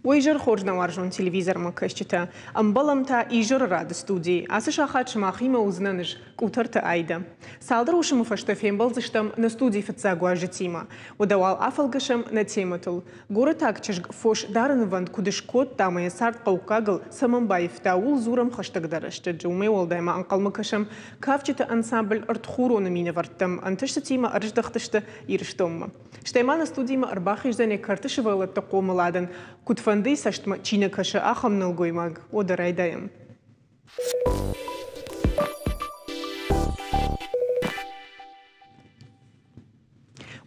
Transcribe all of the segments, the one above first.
Уӕ изӕр хорз, нӕ уарзон телевизормӕ кӕсджытӕ. Ӕмбӕлӕм та изӕры рады студийы. Ацы сахат сымахимӕ уыдзынӕн ӕз, Къутӕрты Айдӕ. Цалдӕр уысмы фӕстӕ фембӕлдзыстӕм нӕ студийы фыццаг уазджытимӕ. Уӕдӕ уал афӕлгӕсӕм нӕ темӕтыл. Горӕтаг чызг фос дарынвӕнд куыд скодта ӕмӕ йӕ цард хъӕуккагыл цӕмӕн баивта, ууыл дзурӕм хӕстӕгдӕр рӕстӕджы. Уымӕй уӕлдай ма ӕнхъӕлмӕ кӕсӕм кафджыты ансамбль «Ӕртхурон-ы» минӕвӕрттӕм. Ӕнтыстытимӕ ӕрыздӕхтысты Ирыстонмӕ. Стӕй ма нӕ студимӕ ӕрбахиздзӕн йӕ кӕрты сывӕллӕтты хъомыладӕн куыдфӕндыйы цӕстмӕ чи нӕ кӕсы, ахӕм нӕлгоймаг. Уӕдӕ райдайӕм.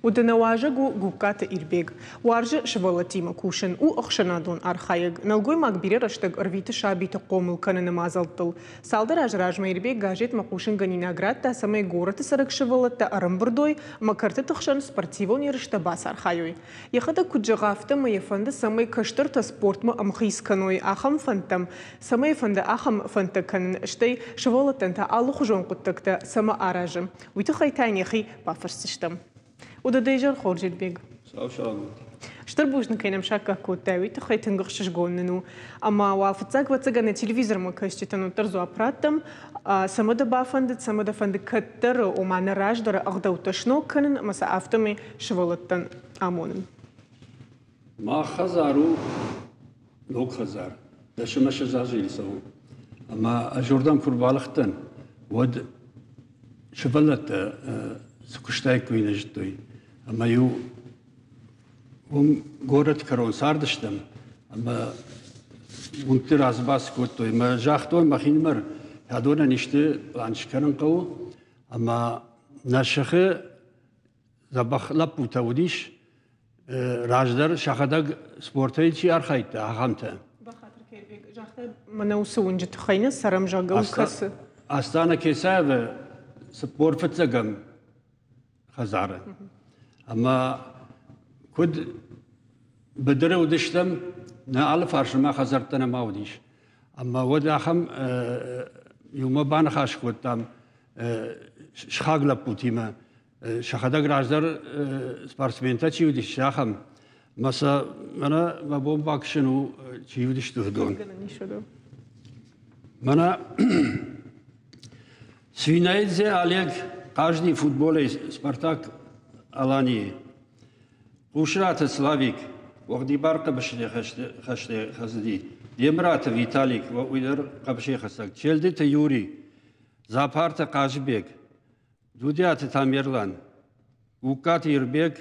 Уыд нӕ уазӕг у Гугкаты Ирбег. Уарзы сывӕллӕттимӕ кусын, у ӕхсӕнадон архайӕг. Нӕлгоймаг бирӕ рӕстӕг ӕрвиты сабиты хъомыл кӕныны мадзӕлттыл. Цалдӕр азы размӕ Ирбег газетмӕ хъусынгӕнинаг радта, цӕмӕй горӕты цӕрӕг сывӕллӕттӕ ӕрӕмбырд уой ӕмӕ кӕртыты хсӕн спортивон ерыстӕ бацархайой. Йӕхӕдӕг куыд зӕгъы, афтӕмӕй йӕ фӕнды, цӕмӕй кӕстӕртӕ спортмӕ ӕмхиц кӕной, ахӕм фӕндтӕм, цӕмӕй фӕнды ахӕм фӕндтӕ кӕнын, стӕй сывӕллӕттӕн та алыхуызон хъуыддӕгтӕ цӕмӕ аразы, уый тыххӕй та йын йӕхи бафӕрсдзыстӕм. Уыд дӕ изӕр хорз, Ирбег. Сау саламат. Стыр бузныг, кӕй нӕм саккаг кодтай, уый тыххӕй тынг ӕхсызгон нын у. Ӕмӕ уал фыццаг, ӕвӕццӕгӕн, нӕ телевизормӕ кӕсджытӕн уӕддӕр дзуапп раттӕм. Цӕмӕ дӕ бафӕндыд, цӕмӕ дӕ фӕнды кӕддӕры, ома нӕ раздӕры ӕгъдӕуттӕ сног кӕнын ӕмӕ сӕ афтӕмӕй сывӕллӕттӕн амонын? Мах хӕдзар у ног хӕдзар. Дӕсӕмӕ ссӕдз азы йыл цӕуы. Ӕмӕ ӕз уырдӕм куы рбалыгъдтӕн, уӕд сывӕллӕттӕ цы куыстаиккой, нӕ зыдтой. Ӕмӕ-иу уым горӕты кӕрон цардыстӕм ӕмӕ уынгты разыбац кодтой. Ӕмӕ загътон мӕхинымӕр, адонӕн исты пълан скӕнын хъӕуы. Ӕмӕ нӕ сыхы дзӕбӕх лӕппутӕ уыдис, раздӕр сӕхӕдӕг спортӕй чи архайдта, ахӕмтӕ. Бахатыр Кербег, загъта, мӕнӕ уыцы уынджы тыххӕй нӕ цӕрӕм, зӕгъгӕ, уый кӕцы? Астана Кесаевы 45-ӕм хӕдзары. Ӕмӕ куыд быдыры уыдыстӕм, нӕ алы фарсмӕ хӕдзӕрттӕ нӕма уыдис. Ӕмӕ уӕд ахӕм иумӕ баныхас кодтам сыхаг лӕппутимӕ, сӕхӕдӕг раздӕр спортсментӕ чи уыдис, ахӕм. Мӕ сӕ мӕнӕ мӕ бон бакӕсын у, чи уыдысты, уыдон. Мӕнӕ Свинаидзе Олег хъазти футболӕй Спартак Аланийы. Къусраты Славик уӕгъдибар хъӕбысӕй хӕцыди. Емыраты Виталик уый дӕр хъӕбысӕйхӕцӕг. Челдыты Юрий, Запарты Хъазыбег, Дудиаты Тамерлан, Гугкаты Ирбег,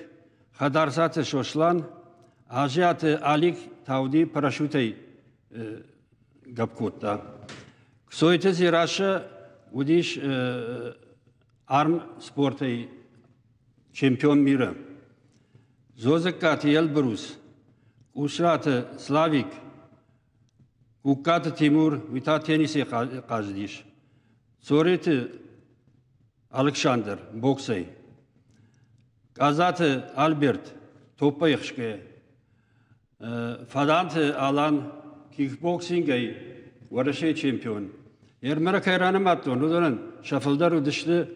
Хӕдарцаты Сослан, Азиаты Алик тауди парашютӕй гӕпп кодта. Ксойты Дзерассӕ уыдис арм спортӕй чемпион мира. Зозыккаты Елбрус, Къусраты Славик, Гугкаты Тимур, уый та теннисӕй хъазыдис. Цориты Алыксандр боксӕй. Къадзаты Альберт топпӕй ӕхсгӕйӕ. Фаданты Алан кикбоксингӕй Уӕрӕсейы чемпион. Ермӕрӕ кӕй ранымадтон, уыдонӕн сӕ фылдӕр уыдысты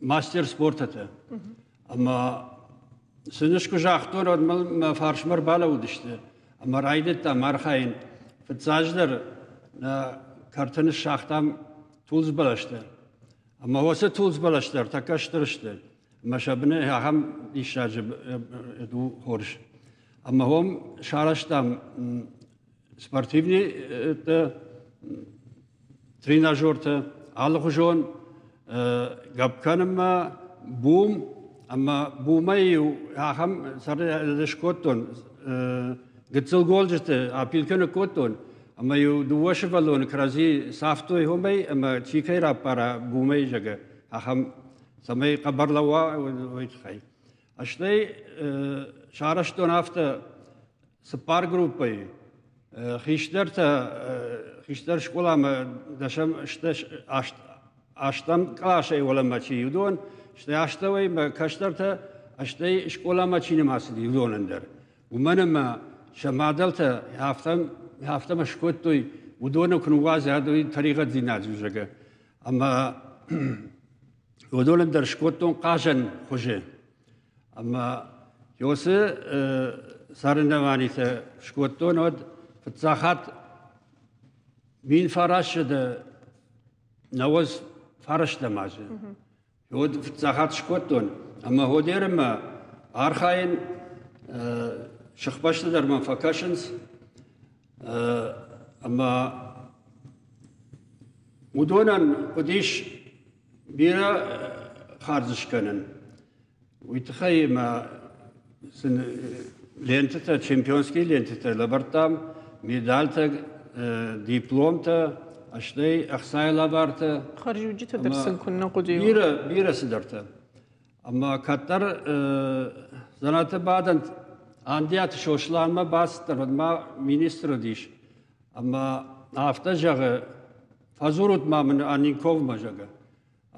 мастер спортатӕ. Ӕмӕ сын ӕз куы загътон, уӕд мӕ фарсмӕ ӕрбалӕууыдысты ӕмӕ райдыдтам архайын. Фыццаджыдӕр нӕ кӕрты ныссагътам тулдз бӕлӕстӕ. Ӕмӕ уыцы тулдз бӕлӕстӕ ӕртӕккӕ стыр сты. Ӕмӕ сӕ быны ахӕм диссаджы у хорз. Ӕмӕ уым сарӕзтам спортивный тренажертӕ, алыхуызон гӕпп кӕнынмӕ, бум ӕмӕ бумӕй-иу ахӕм скодтон, гыццыл голджыты апилкӕ ныккодтон, ӕмӕ-иу дыууӕ сывӕллоны кӕрӕдзи цавтой уымӕй ӕмӕ чи кӕй раппара бумӕй, зӕгъгӕ, ахӕм, цӕмӕй хъӕбӕр лӕууа, уый тыххӕй. Стӕй сарӕзтон афтӕ цыппар группӕйы. Хистӕртӕ хистӕр скъоламӕ дӕсӕм ӕстӕм къласӕй уӕлӕмӕ чи уыдон, стӕй астӕуӕй мӕ кӕстӕртӕ, стӕй скъоламӕ чи нӕма цыди, уыдонӕн дӕр. Уымӕн ӕмӕ сӕ мадӕлтӕ афтӕмӕ скодтой, уыдоны куы ныууадзӕд, уый тӕригъӕддзинад у, зӕгъгӕ. Ӕмӕ уыдонӕн дӕр скодтон хъазӕн хуызы. Ӕмӕ уыцы соревнованитӕ скодтон, уӕд фыццаг хатт 1999 азы. Уӕд фыццаг хатт скодтон ӕмӕ Ходермӕ архайын, сыхбӕсты дӕр мӕм фӕкӕсынц ӕмӕ уыдонӕн хъуыдис бирӕ хардз скӕнын. Уый тыххӕй ма сын лентӕтӕ, чемпионские лентӕтӕ лӕвӕрдтам, медальтӕ, дипломтӕ, стӕй ӕхцайы лӕвӕрттӕ. Хӕрзиуджытӕ дӕр сын куыннӕ хъуыди. Бирӕ, бирӕ цыдӕртӕ. Ӕмӕ кӕддӕр дзӕнӕты бадӕнт Андиаты Сосланмӕ бацыдтӕн, уӕд ма министр уыдис. Ӕмӕ афтӕ зӕгъы, фӕдзурут ма мын Анинковмӕ, зӕгъы.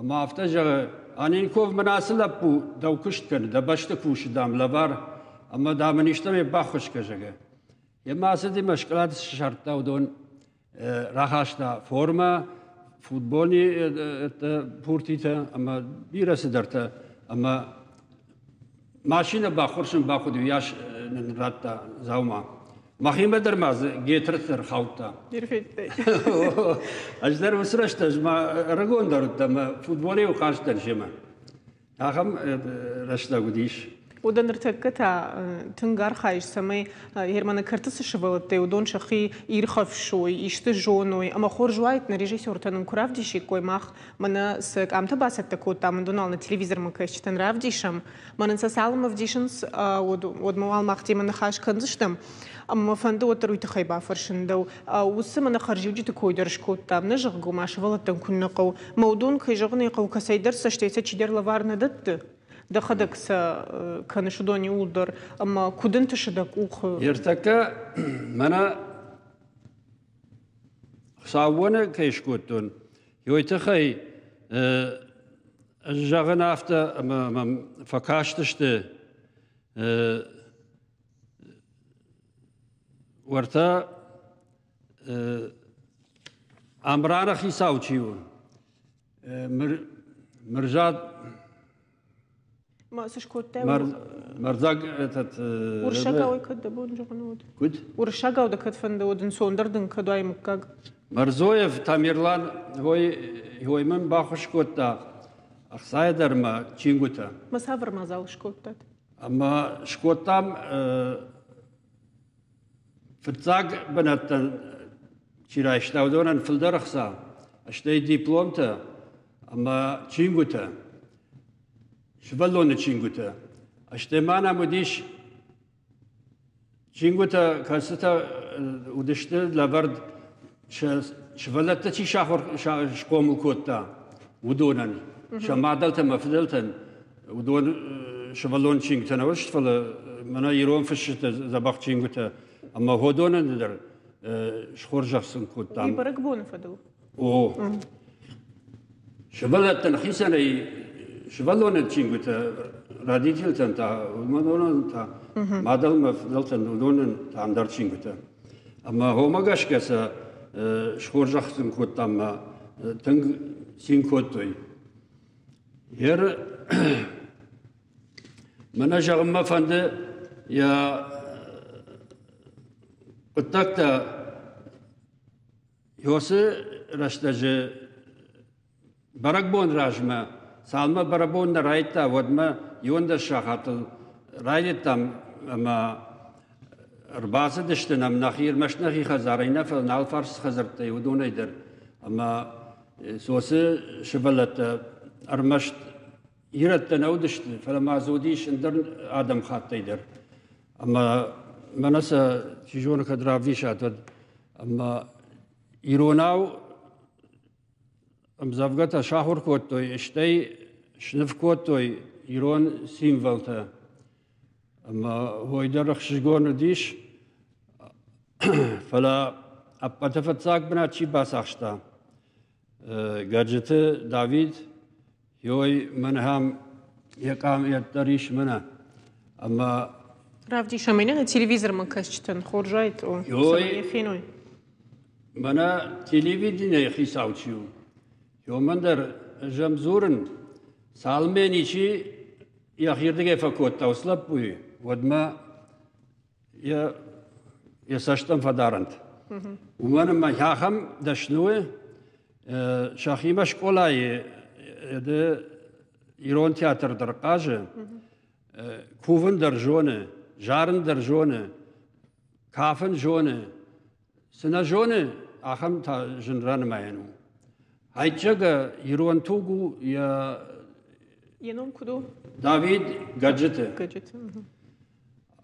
Ӕмӕ афтӕ зӕгъы, Аненков мын ацы лӕппу дӕу куыст кӕны, дӕ бӕсты кусы, дам, лӕвар, ӕмӕ, дам, ын истӕмӕй баххуыс кӕ, зӕгъы. Йемӕ ацыди мӕ скълад ссардта, уыдон рахаста формӕ, футболни пуртитӕ ӕмӕ бирӕ цыдӕртӕ. Ӕмӕ Машинӕ баххуырсын бахъуыд, уыйас нын радта дзаума. Мӕхимӕ дӕр ма дзы гетры ӕрхаудта. Ӕз дӕр уыцы рӕстӕджы ма ӕрыгондӕр уыдтӕн ӕмӕ футболӕй хъазт дӕн семӕ. Ахӕм рӕстӕг уыдис. Уӕдӕ ныртӕккӕ та тынг архайыс, цӕмӕй Германы кӕрты цы сывӕллӕттӕ, уыдон сӕхи ирхӕфсой, исты зоной. Ӕмӕ хорз уаид, нӕ режиссертӕ нын куы равдисиккой, мах Мӕнӕ цы къамтӕ бацӕттӕ кодтам, уыдон уал нӕ телевизормӕ кӕсджытӕн равдисӕм. Мӕнӕн сӕ цалынмӕ ӕвдисынц, уӕдмӕ уал мах темӕ ныхас кӕндзыстӕм. Ӕмӕ мӕ фӕнды уӕддӕр уый тыххӕй бафӕрсын дӕу. Уыцы мӕнӕ хӕрзиуджыты кой дӕр скодтам, нӕ зӕгъгӕ, ма сывӕллӕттӕн куыннӕ хъӕуы. Мӕ уыдон, кӕй зӕгъын ӕй хъӕуы, кӕцӕйдӕр цӕстӕй сӕ чидӕр лӕвар нӕ дӕтты. Дӕхӕдӕг сӕ кӕныс уыдон иууылдӕр. Ӕмӕ куыд ӕнтысы дӕ къухы? Ӕртӕккӕ мӕнӕ Хуыцаубоны кӕй скодтон, уый тыххӕй ӕз зӕгъын афтӕ, ӕмӕ мӕм фӕкастысты уӕртӕ Амраны хицау чи у, Мырза Ма цы скодтай? Мӕрдзаг этот Уырыссагау кӕд дӕ бон зӕгъын уыд? Куыд? Уырыссагау дӕ кӕд фӕнды уыд, ӕнцондӕр дын кӕд уай мыггаг? Мӕрзоев Тамерлан ой ой мын баххуыс кодта ӕхцайӕ дӕр мӕ чингуытӕ. Ма цавӕр мадзал скодтат? Ӕмӕ скодтам фыццаг бынӕттӕн чи райста, уыдонӕн фылдӕр ӕхца, стӕй дипломтӕ ӕмӕ чингуытӕ. Сывӕллоны чингуытӕ. Стӕй ма нӕм уыдис чингуытӕ, кӕцытӕ уыдысты лӕвӕрд сывӕллӕттӕ чи сахуыр схъомыл кодта, уыдонӕн, сӕ мадӕлтӕ ӕмӕ фыдӕлтӕн. Уыдон сывӕллон чингуытӕ нӕ уыдысты, фӕлӕ мӕнӕ ирон фысджытӕ дзӕбӕх чингуытӕ ӕмӕ уыдонӕн дӕр схорзӕх сын кодтам. Уый бӕрӕгбоны фӕдыл? О. Сывӕллӕттӕн хицӕнӕй сывӕллоны чингуытӕ родительтӕн та, уымӕн та мадӕлмӕ фыдӕлтӕн уыдонӕн та ӕндӕр чингуытӕ. Ӕмӕ уымӕ гӕсгӕ сӕ схорзӕх сын кодтам ӕмӕ тынг цин кодтой. Ер мӕнӕ зӕгъынмӕ фӕнды йӕ хъуыддӕгтӕ Уыцы рӕстӕджы бӕрӕгбон размӕ, цалынмӕ бӕрӕгбон нӕ райдыдта, уӕдмӕ 11 сахатыл райдыдтам ӕмӕ ӕрбацыдысты нӕм нӕхи, ӕрмӕст нӕхи хӕдзарӕй нӕ, фӕлӕ нӕ алфарс хӕдзӕрттӕй, уыдонӕй дӕр. Ӕмӕ соцы сывӕллӕттӕ ӕрмӕст ирӕттӕ нӕ уыдысты, фӕлӕ ма дзы уыдис ӕндӕр адӕмхаттӕй дӕр. Ӕмӕ мӕнӕ сӕ, чи зоны, кӕд равдисат, уӕд ӕмӕ иронау ӕмдзӕвгӕтӕ сахуыр кодтой, стӕй сныв кодтой ирон символтӕ. Ӕмӕ уый дӕр ӕхсызгон уыдис, фӕлӕ ӕппӕты фыццаг бынат чи бацахста, Гӕджиты Давид, Йой, мӕнӕ йӕ къам йеддӕр ис мӕнӕ. Ӕмӕ Равдисӕм ӕй нӕ телевизормӕ кӕсджытӕн хорз уаид, цӕмӕй феной. Мӕнӕ телевиденийы хицау чи у, уымӕн дӕр ӕз ӕм дзурын, цалынмӕ ничи йӕхирдыгӕй фӕкодта уыцы лӕппуйы, уӕдмӕ. Йӕ йӕ цӕстӕм фӕдарӕнт. Уымӕн ӕмӕ ахӕм дӕсны у, сӕхимӕ скъолайы ирон театр дӕр хъазы, кувын дӕр зоны, зарын дӕр зоны, кафын зоны. Цы нӕ зоны, ахӕм та зын ранымайӕн у. Айчага ирон туг у йӕ Йӕ ном куыд у? Давид Гаджиты. Гаджиты.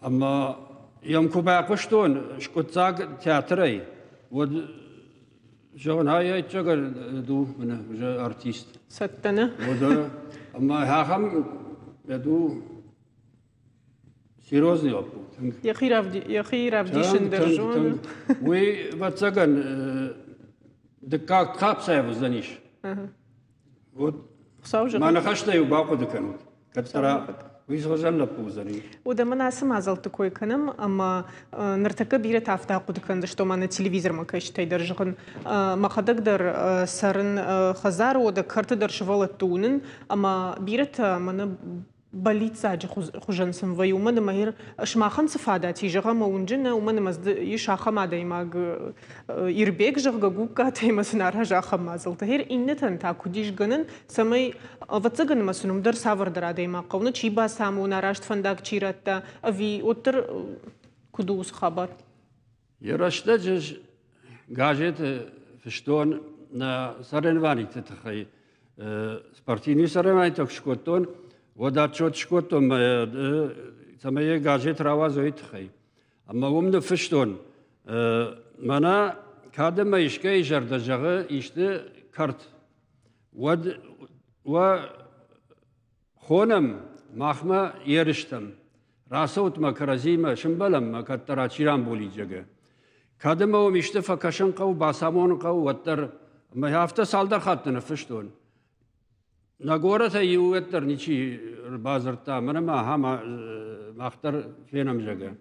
Ӕмӕ йӕм куы байхъуыстон скъуыддзаг театрӕй, уӕд зӕгъын, ай ӕцӕгӕр ду мӕнӕ уже артист. Цӕттӕ нӕ? Уӕд ӕмӕ ахӕм ду серьезный лӕппу. Тынг. Йӕхи равдисын дӕр зоны. Уый, ӕвӕццӕгӕн, дыккаг хапсайы уыдзӕнис. Вот мӕ ныхӕстӕ-иу бахъуыды кӕнут, кӕддӕра уый хуызӕн лӕппу уыдзӕни. Уӕдӕ мын ацы мадзӕлтты кой кӕнӕм, ӕмӕ ныртӕккӕ бирӕтӕ афтӕ хъуыды кӕндзысты, ома нӕ телевизормӕ кӕсджытӕй дӕр зӕгъын, мӕхӕдӕг дӕр цӕрын хӕдзары, уӕдӕ кӕрты дӕр сывӕллӕтты уынын, ӕмӕ бирӕтӕ мӕнӕ бӕллиццаджы хуызӕн сын вӕййы, уымӕн ӕмӕ сымахӕн цы фадат и, зӕгъӕм, уынджы нӕ, уымӕн ӕмӕ ис ахӕм адӕймаг Ирбег, зӕгъгӕ, Гугкатӕй ӕмӕ сын аразы ахӕм мадзӕлттӕ. Гъер иннӕтӕн та куыд ис гӕнӕн, цӕмӕй, ӕвӕццӕгӕн, ӕмӕ сын уым дӕр цавӕрдӕр адӕймаг хъӕуы, чи бацамона, раст фӕндаг чи радта, ӕви уӕддӕр куыд у уыцы хабар? Йӕ рӕстӕджы газеты фыстон нӕ соревнованиты тыххӕй. Спортивный соревнованитӕ куы скодтон, уӕд отчет скодтон, цӕмӕй йӕ газет рауадзой тыххӕй. Ӕмӕ уым ныффыстон, мӕнӕ кӕд ӕмӕ искӕй зӕрдӕ зӕгъы исты кӕрт, уӕд уӕ Хонӕм махмӕ ерыстӕм. Рацӕут мӕ кӕрӕдзимӕ, сымбӕлӕм мӕ, кӕддӕра чи рамбулид, зӕгъгӕ. Кӕд ӕмӕ уым исты фӕкӕсын хъӕуы, бацамонын хъӕуы, уӕддӕр ӕмӕ афтӕ цалдӕр хатты ныффыстон. Нӕ горӕтӕй иу уӕддӕр ничи ӕрбадзырдта, мӕнӕ ма ахӕм мах дӕр фенӕм, зӕгъгӕ.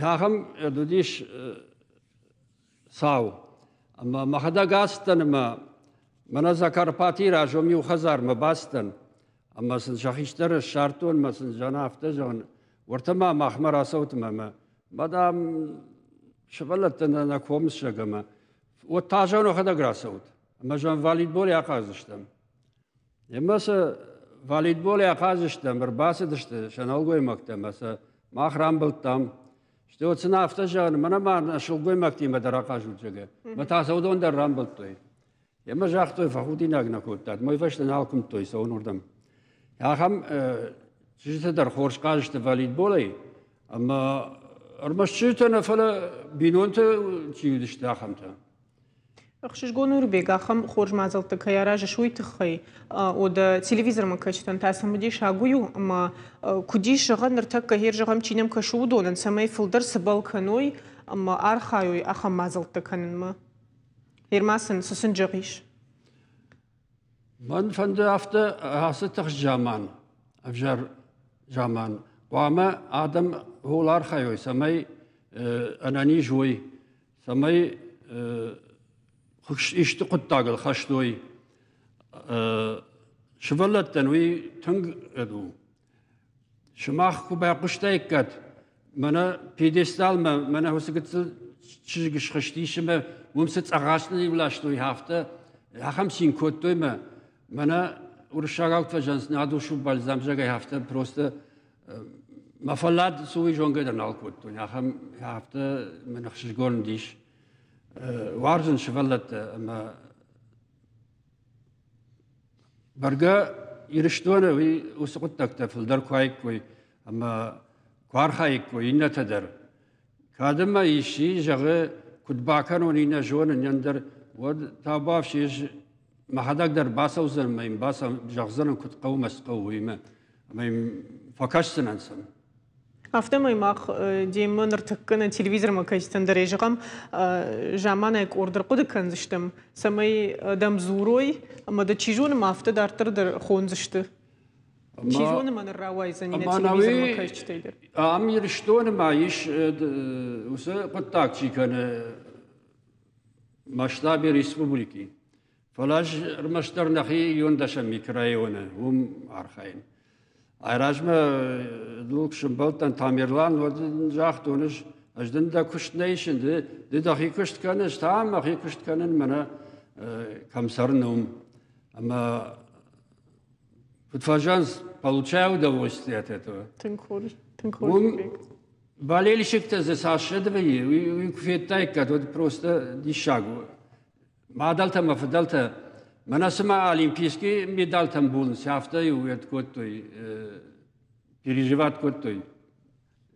Ахӕм уыдис цау. Ӕмӕ мӕхӕдӕг ацыдтӕн ӕмӕ мӕнӕ Закарпатийы раз уым иу хӕдзармӕ бацыдтӕн ӕмӕ сын сӕ хистӕры ссардтон ӕмӕ сын зӕгъын афтӕ зӕгъын, уӕртӕ ма махмӕ рацӕут ӕмӕ мӕ мадам сывӕллӕттӕ нӕ комы ссӕг ӕмӕ уӕд та зӕгъын уӕхӕдӕг рацӕут ӕмӕ зӕгъын волейболӕй ахъаздзыстӕм. Ӕмӕ сӕ волейболӕй ахъаздзыстӕм, ӕрбацыдысты сӕ нӕлгоймӕгтӕ ӕмӕ сӕ мах рамбылдтам. Стӕй вот сын афтӕ зӕгъын, мӕнӕ ма нӕ сылгоймӕгтимӕ дӕр ахъазут, зӕгъгӕ. Мӕ та сӕ уыдон дӕр рамбылдтой. Ӕмӕ загътой, фӕхудинаг нӕ кодтат, мой фӕстӕ нал куымдтой цӕуын уырдӕм. Ахӕм чызджытӕ дӕр хорз хъазысты волейболӕй, ӕмӕ ӕрмӕст чызджытӕ нӕ, фӕлӕ бинонтӕ чи уыдысты, ахӕмтӕ. Ӕхсызгон Урбег, ахӕм хорз мадзӕлттӕ кӕй аразыс, уый тыххӕй. Уӕдӕ телевизормӕ кӕсджытӕн та цымыдисаг уый у, ӕмӕ куыд ис зӕгъӕн, ныртӕккӕ гъер зӕгъӕм, чи нӕм кӕсы, уыдонӕн, цӕмӕй фылдӕр цыбӕл кӕной ӕмӕ архайой ахӕм мадзӕлттӕ кӕнынмӕ. Гъер ма сын цы сын зӕгъис? Мӕн фӕнды афтӕ ацы тыхст заман, ӕвзӕр заман, хъуамӕ адӕм ууыл архайой, цӕмӕй ӕнӕниз уой, цӕмӕй исты хъуыддагыл хӕстой. Сывӕллӕттӕн уый тынг у. Сымах куы байхъуыстаиккат, мӕнӕ пьедесталмӕ, мӕнӕ уыцы гыццыл чызг схызтис ӕмӕ уым цы цъӕгъӕс ныууластой, афтӕ ахӕм цин кодтой мӕ мӕнӕ уырыссагау фӕзӕнц на душу бальзам, зӕгъгӕ, афтӕ просто мӕ фӕллад цы уый зонгӕ дӕр нал кодтон. Ахӕм афтӕ мын ӕхсызгон уыдис. Уарзын сывӕллӕттӕ ӕмӕ Бӕргӕ Ирыстоны уый уыцы хъуыддӕгтӕ фылдӕр куы аиккой ӕмӕ куы архаиккой иннӕтӕ дӕр. Кӕд ӕмӕ исчи зӕгъы, куыд бакӕнон иннӕ зонын ӕндӕр, уӕд табуафси ӕз мӕхӕдӕг дӕр бацӕудзӕн ӕмӕ йын зӕгъдзӕнӕн, куыд хъӕуы мӕ цы хъӕуы, уыимӕ ӕмӕ йын фӕкӕсдзынӕн сӕм. Афтӕмӕй мах демӕ ныртӕккӕ нӕ телевизормӕ кӕсджытӕн дӕр зӕгъӕм, заманайы къорд ӕрхъуыды кӕндзыстӕм, цӕмӕй дӕм дзурой ӕмӕ дӕ чи зоны, ма афтӕ дарддӕр дӕр хондзысты. Чи зоны, ма ныр рауайдзӕни нӕ телевизормӕ кӕсджытӕй дӕр. Ам Ирыстоны ма ис уыцы хъуыддаг чи кӕны масштабе республики. Фӕлӕ ӕз ӕрмӕстдӕр нӕхи иуӕндӕсӕм микрорайоны уым архайын. Айразмӕ дыл куы сӕмбӕлдтӕн Тамерлан, уӕд ын загътон ӕз, ӕз дын дӕ куыст нӕ исын, ды, ды дӕхи куыст кӕныс, та мӕхи куыст кӕнын, мӕнӕ кӕм цӕрын, уым. Ӕмӕ куыд фӕзӕгъынц, получаю удовольствие от этого. Тынг хорз, тынг хорз. Уым болельщиктӕ дзы цас вӕййы, уый, уый куы федтаиккат, уӕд просто диссаг у. Мадӕлтӕ мӕ фыдӕлтӕ мӕнӕ цыма олимпийский медалтӕм булынц, афтӕ-иу уӕд кодтой, переживать кодтой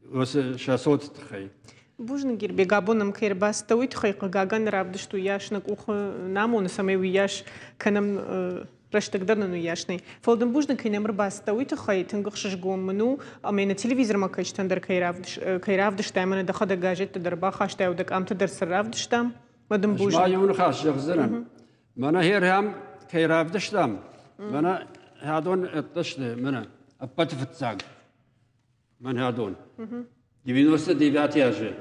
уыцы сӕ цоты тыххӕй. Бузныг, Ирбег, абон нӕм кӕй ӕрбацыдтӕ, уый тыххӕй хъыгагӕн равдыст уыйас нӕ къухы нӕ амоны, цӕмӕй уыйас кӕнӕм рӕстӕг дӕр нын уыйас нӕй. Фӕлӕ дын бузныг, кӕй нӕм ӕрбацыдтӕ, уый тыххӕй тынг ӕхсызгон мын у, ӕмӕ нӕ телевизормӕ кӕсджытӕн дӕр кӕй равдыстай, ӕмӕ нӕ дӕхӕдӕг газетты дӕр бахастай, дӕ къамты дӕр цы равдыстам. Мӕ дын бузныг. Ӕз ма иу ныхас зӕгъдзынӕн. Мӕнӕ херхӕм кӕй равдыстам, мӕнӕ хӕдон ӕддӕ сты, мӕнӕ ӕппӕты фыццаг. Мӕнӕ адон. 99 азы.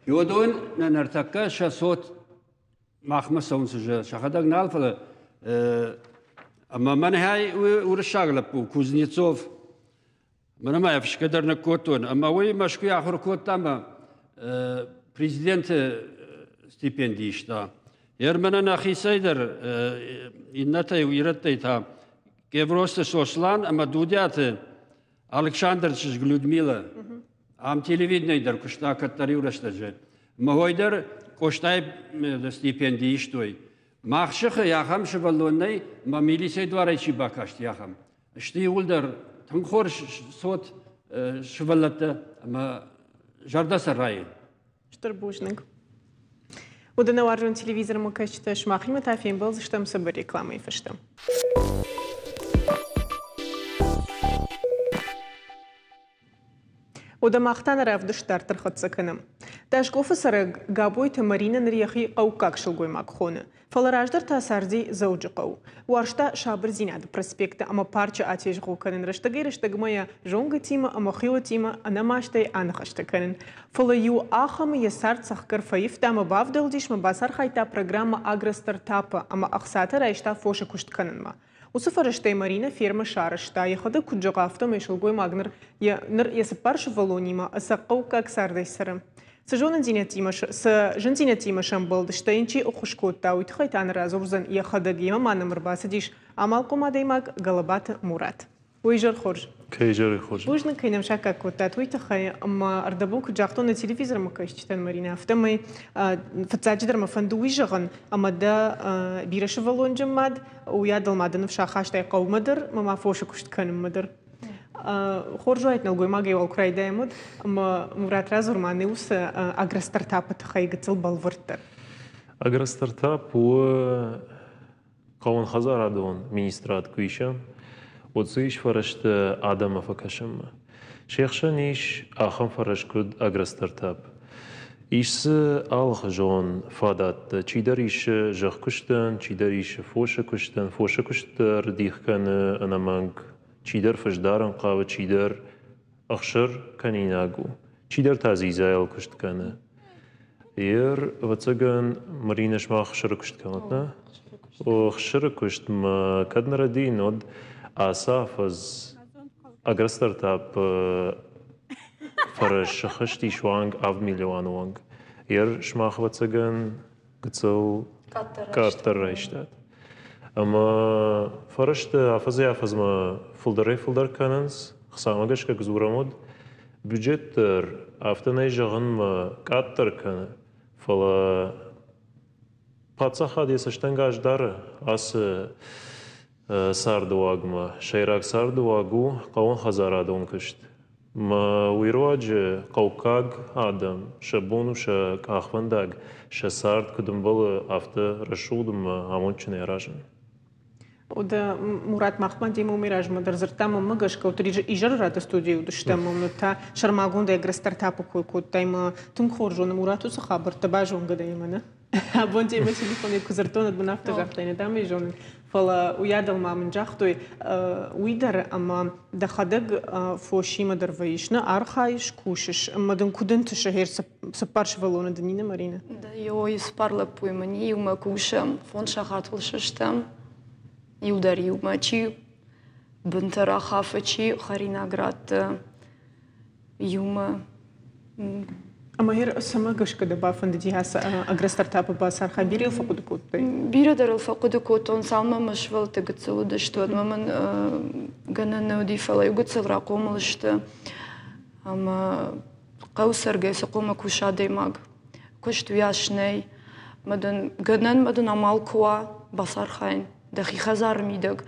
Уыдон нӕ ныртӕккӕ сӕ цот махмӕ цӕуынц сӕхӕдӕг нал, фӕлӕ ӕмӕ мӕнӕй уырыссаг лӕппу Кузнецов Мӕнӕ ма ӕфсгӕ дӕр ныккодтон, ӕмӕ уый Мӕскуыйы ахуыр кодта ӕмӕ президенты стипенди иста. Ер мӕнӕ нӕхицӕй дӕр иннӕтӕй ирӕттӕй та Гевросты Сослан ӕмӕ Дудиаты Александр чызг Людмила ам телевиденийы дӕр куыста кӕддӕр иу рӕстӕджы. Мӕ хой дӕр Къостайы стипенди истой. Мах сыхы ахӕм сывӕллон нӕй, мӕ милицӕйы дуарӕй чи бакасти, ахӕм. Сты иууылдӕр тынг хорз цот сывӕллӕттӕ ӕмӕ зӕрдӕ сӕ райы. Стыр бузныг. Уыд нӕ уарзон телевизормӕ кӕсджытӕ, сымахимӕ та фембӕлдзыстӕм цыбыр рекламӕйы фӕстӕ. Уӕдӕ мах та нӕ равдыст дарддӕр хӕццӕ кӕнӕм. Дашкъофы цӕрӕг Габойты Маринӕ ныр йӕхи хъӕуккаг сылгоймаг хоны. Фӕлӕ раздӕр та царди Дзӕуджыхъӕуы. Уарзта Сабырдзинады проспекты ӕмӕ парчы атезгъо кӕнын, рӕстӕгӕй-рӕстӕгмӕ йӕ зонгӕтимӕ ӕмӕ хиуӕттимӕ ӕнӕмастӕй аныхӕстӕ кӕнын. Фӕлӕ иу ахӕмы йӕ цард цӕхгӕр фӕивта ӕмӕ бавдӕлдис ӕмӕ бацархайдта программӕ Агростартап-ы ӕмӕ ӕхцатӕ райста фосы куыст кӕнынмӕ. Уыцы фӕрӕзтӕй Маринӕ фермӕ сарӕзта, йӕхӕдӕг куыд зӕгъы, афтӕмӕй сылгоймаг ныр йӕ, ныр йӕ цыппар сывӕллонимӕ ӕцӕг хъӕуккаг цардӕй цӕры. Цы зонындзинӕдтимӕ, цы зындзинӕдтимӕ сӕмбӕлд, стӕй йын чи ӕххуыс кодта, уый тыххӕй та ныр радзурдзӕн йӕхӕдӕг. Йемӕ ма нӕм ӕрбацыдис амалхъом адӕймаг Гӕлӕбаты Мурат. Уый изӕр хорз. Кӕй изӕры хорз. Бузныг, кӕй нӕм саккаг кодтат, уый тыххӕй. Ӕмӕ ӕрдӕбон куыд загътон нӕ телевизормӕ кӕсджытӕн, Маринӕ, афтӕмӕй фыццаджыдӕр мӕ фӕнды уый зӕгъын, ӕмӕ дӕ бирӕсывӕллонджын мад, уыйадыл ма дӕ ныфс ахастай хъӕумӕ дӕр ӕмӕ ма фосы куыст кӕнынмӕ дӕр. Хорз уаид нӕлгоймагӕй уал куы райдайӕм, уӕд ӕмӕ Мурат радзур ма нӕ уыцы агростартапы тыххӕй гыццыл бӕлвырддӕр. Агростартап у хъӕууонхӕдзарадон министрад куы исӕм, уӕд дзы ис фӕрӕзтӕ адӕммӕ фӕкӕсынмӕ. Се хсӕн ис ахӕм фӕрӕз, куыд агростартап. Ис дзы алыхуызон фадӕттӕ. Чидӕр исы зӕхкуыстӕн, чидӕр исы фосы куыстӕн. Фосы куыст дӕр дих кӕны ӕнӕмӕнг. Чидӕр фысдарын хъавы, чидӕр ӕхсыр кӕнинаг у, чидӕр та дзидзайыл куыст кӕны. Ер, ӕвӕццӕгӕн, Маринӕ сымах ӕхсыры куыст кӕнут, нӕ? Ӕхсыры куыстмӕ кӕд нӕ рӕдийын, уӕд ацы афӕдз агростартап фӕрӕз сыхызти суанг 7 миллиуаны онг. Ер сымах, ӕвӕццӕгӕн, гыццыл къаддӕр райстат. Ӕмӕ фӕрӕзтӕ афӕдзӕй-афӕдзмӕ фылдӕрӕй-фылдӕр кӕнынц. Хцамӕ гӕсгӕ куы дзурӕм, уӕд бюджет дӕр афтӕ нӕй зӕгъынмӕ къаддӕр кӕны, фӕлӕ паддзахад йӕ цӕстӕнгас дары ацы цардыуагмӕ. Сӕйраг цардыуаг у хъӕууонхӕдзарадон куыст. Мӕ уый руаджы хъӕуккаг адӕм сӕ бон у сӕ къахвӕндаг, сӕ цард куыд ӕмбӕлы, афтӕ рӕсугъд ӕмӕ амондджынӕй аразын. Уӕдӕ Мурат махмӕ демӕ уымӕй размӕ дӕр дзырдтам, мӕнмӕ гӕсгӕ изӕры рады студийы уыдыстӕм, ӕмӕ та сӕрмагондӕй агростартапы кой кодтай ӕмӕ тынг хорз зоны Мурат уыцы хабӕрттӕ базонгӕ дӕ йемӕ, нӕ? Абон демӕ телефонӕй куы дзырдтон, уӕд мын афтӕ загътай, нӕ дам ӕй зонын. Фӕлӕ уыйадыл ма мын загътой уый дӕр, ӕмӕ дӕхӕдӕг фосимӕ дӕр вӕййыс, нӕ архайыс, кусыс, ӕмӕ дын куыд ӕнтысы гъер цыппар сывӕллоны дын Нина Марина? Да, ой, цыппар лӕппуйы мын иумӕ кусӕм, фондз сахатыл сыстӕм, иу дӕр иумӕ. Чи Бынтӕ рахафы, чи хӕринаг ратты иумӕ. Ӕмӕ цӕмӕ гӕсгӕ дӕ бафӕндыди ацы агростартапы бацархайын? Бирӕ йыл фӕхъуыды кодтай? Бирӕ дӕр ыл фӕхъуыды кодтон, цалынмӕ мӕ сывӕллӕттӕ гыццыл уыдысты, уӕдмӕ мын гӕнӕн нӕ уыди, фӕлӕ иу гыццыл рахъомыл сты. Ӕмӕ хъӕуы цӕргӕ цы хъуамӕ куса адӕймаг? Куыст уыйас нӕй. Мӕ дын гӕнӕн мӕ дын амал куы уа, бацархайын дӕхи хӕдзары мидӕг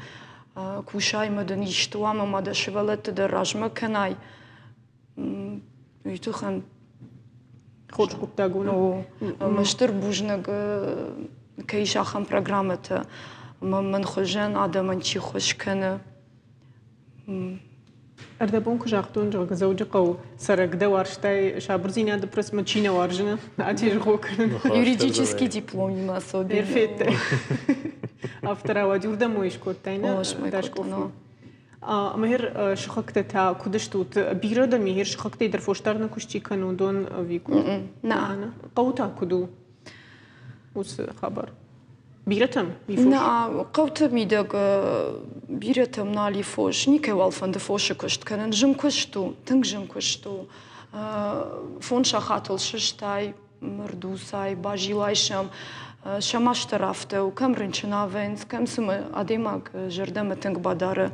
кусай мӕ дын исты уа ӕмӕ ма дӕ сывӕллӕтты дӕр размӕ кӕнай, уый тыххӕн. Хорз хъуыддаг у. Ӕмӕ стыр бузныг, кӕй ис ахӕм программӕтӕ, ӕмӕ мӕн хуызӕн адӕмӕн чи ххуыс кӕны. Ӕрдӕбон куы загътон, зӕгъгӕ, Дзӕуджыхъӕуы цӕрӕг дӕ уарзтай сабырдзинады пресмӕ чи нӕ уарзы, атезгъо кӕнын. Юридический дипломимӕ особенно. Перфетте. Афтӕ рауади, уырдӕм ой скодтай, нӕ? Дашкофмӕ. Мӕхер сыхӕгтӕ та куыд стут? Бирӕ дӕм мехер сыхӕгтӕй дӕр фосдарыны куыст чи кӕны, уыдон ӕви куыд? Нӕ. Хъӕуы та куыд у уыцы хабар? Бирӕтӕм и фос? Нӕ, хъӕуты мидӕг бирӕтӕм нал и фос. Никӕйуал фӕнды фосы куыст кӕнын. Зын куыст у, тынг зын куыст у. Фондз сахатыл сыстай, мырдусай, базилай сӕм. Сӕ маст дӕр афтӕ у, кӕм рынчын авӕйынц, кӕм цымӕ адӕймаг зӕрдӕмӕ тынг бадары.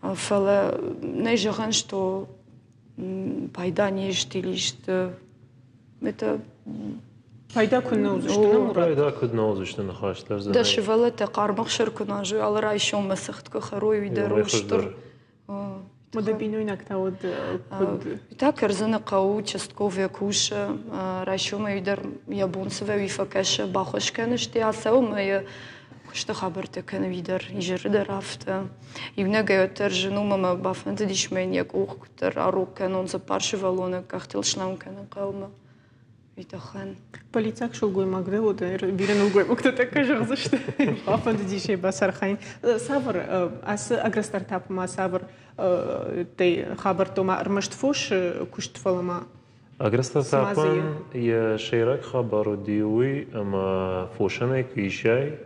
Фӕлӕ нӕй зӕгъӕн, что пайда не сты или исты. Это Пайда куы нӕ уыдзысты, нӕ Мурат? Пайда куыд нӕ уыдзысты ныхӕстӕ. Дӕ сывӕллӕттӕ хъарм ӕхсыр куы нуазой, алы райсоммӕ цыхт куы хӕрой, уый дӕр у стыр. Мӕ бинойнаг та уыд куыд? Та Кӕрдзыны хъӕуы участковый кусы, райсомӕй дӕр йӕ бон цы вӕййы фӕкӕсы, баххуыс кӕны, стӕй ацӕуы ӕмӕ йӕ куысты хабӕрттӕ кӕны уый дӕр, изӕры дӕр афтӕ. Иунӕгӕй уӕддӕр зын у ӕмӕ бафӕндыдис мӕ йын йӕ къух куыддӕр арог кӕнон, цыппар сывӕллоны къӕхтыл слӕуын кӕнын хъӕумӕ. Уый тыххӕн. Полицаг сылгоймаг дӕ уыд, бирӕ нӕлгоймӕгтӕ тӕккӕ зӕгъдзысты. Бафӕндыдис ӕй бацархайын. Цавӕр ацы агростартапы ма цавӕр хабӕрттӕ ма ӕрмӕст фосы куыст, фӕлӕ ма Агростартапӕн йӕ сӕйраг хабар уыди уый, ӕмӕ фосӕн ӕй куы исай,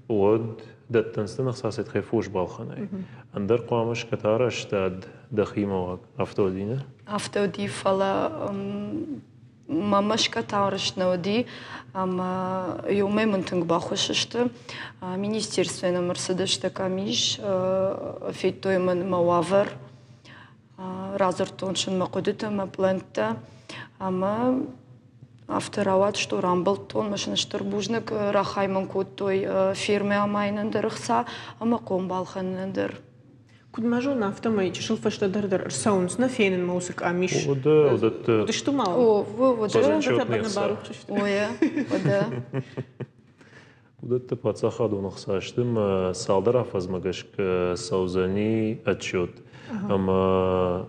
уӕд дӕттынц дын ӕхца сӕ фос балхӕнай. Ӕндӕр хъуамӕ скӕт арӕзтад дӕхимӕ уаг. Афтӕ уыди, нӕ? Афтӕ уыди, фӕлӕ мӕ мӕскӕ арӕзт нӕ уыди, ӕмӕ иумӕ мын тынг баххуыс сты. Министерствойы нӕм ӕрцыдысты къамис, федтой мын мӕ уавӕр, радзырдтон сын мӕ хъуыдытӕ, мӕ пълӕнттӕ, ӕмӕ афтӕ рауад, что рамбылдтон, мӕ сын стыр бузныг рахай мын кодтой фермӕ амайынӕн дӕр ӕхца ӕмӕ хъом балхӕнынӕн дӕр. Куыд мӕ зонын, афтӕмӕй чысыл фӕстӕдӕр дӕр ӕрцӕуынц нӕ фенынмӕ уыцы къамис. Уыды, уыдӕтты. Уыдысты ма? О, уыды. Уыды. Уыдӕтты паддзахадон ӕхца сты ӕмӕ цалдӕр афӕдзмӕ гӕсгӕ цӕудзӕни отчет. Ӕмӕ